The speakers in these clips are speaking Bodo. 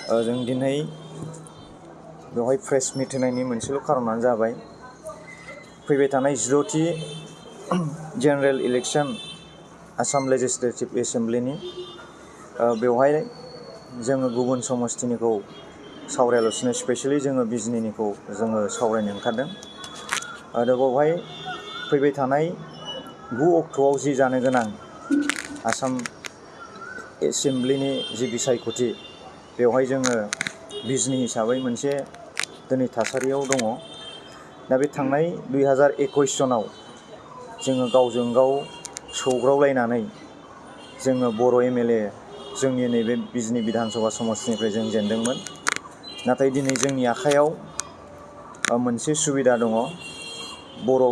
जों दिनै बेवहाय प्रेस मिट होनायनि मोनसेल' खारनानो जाबाय फैबाय थानाय 10थि जेनेरेल इलेक्सन आसाम लेजिस्लेटिभ एसेम्ब्लिनि बेवहाय जोङो गुबुन समस्तिनिखौ सावरायालासिनो स्पेसियेलि जोङो बिजनीनिखौ जोङो सावरायनो ओंखारदों। आरो बेवहाय फैबाय थानाय 9 अक्ट'आव जि जानो गोनां आसाम एसेम्ब्लिनि जि बिसायख'थि बेवहाय जोङो बिजनी हिसाबै मोनसे दिनै थासारियाव दङ। दा बे थांनाय 2021 सनाव जोङो गावजों गाव सौग्रावलायनानै जोङो बर' MLA जोंनि नैबे बिजनी बिधानसभा समस्तिनिफ्राय जों जेनदोंमोन। नाथाय दिनै जोंनि आखायाव मोनसे सुबिदा दङ बर'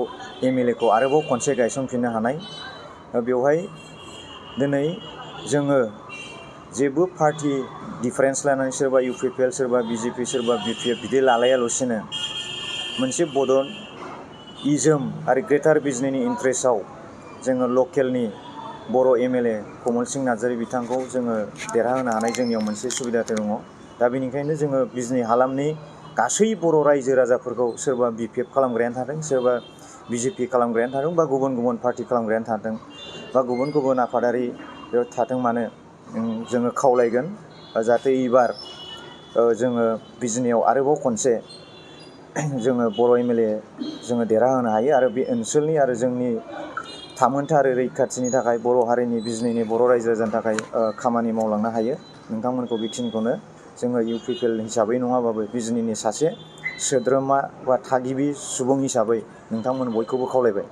MLA खौ आरोबाव खनसे गायसनफिननो हानाय। बेवहाय दिनै जोङो जेबो पार्टि डिफारेन्स लानानै सोरबा UPPL सोरबा BJP सोरबा BPF बिदि लालायालासिनो मोनसे बड' इजोम आरो ग्रेटार बिजनीनि इन्ट्रेस्टआव जोङो लकेलनि बर' MLA कमलस नार्जारी बिथांखौ जोङो देरहाहोनो हानाय जोंनियाव मोनसे सुबिदा दङ। दा बेनिखायनो जोङो बिजनी हालामनि गासै बर' रायजो राजाफोरखौ सोरबा BPF खालामग्रायानो थादों सोरबा BJP खालामग्रायानो थादों बा गुबुन गुबुन पार्टि खालामग्रायानो थादों बा गुबुन गुबुन आफादारि बेयाव थाथों मानो जोङो खावलायगोन जाहाथे एबार जोङो बिजनीयाव आरोबाव खनसे जोङो बर' MLA जोङो देरहाहोनो हायो आरो बे ओनसोलनि आरो जोंनि थामोनथा आरो रैखाथिनि थाखाय बर' हारिनि बिजनीनि बर' रायजो राजानि थाखाय खामानि मावलांनो हायो। नोंथांमोनखौ बेखिनिखौनो जोङो UPPL हिसाबै नङाबाबो बिजनीनि सासे सोद्रोमा बा थागिबि सुबुं हिसाबै नोंथांमोन बयखौबो खावलायबाय।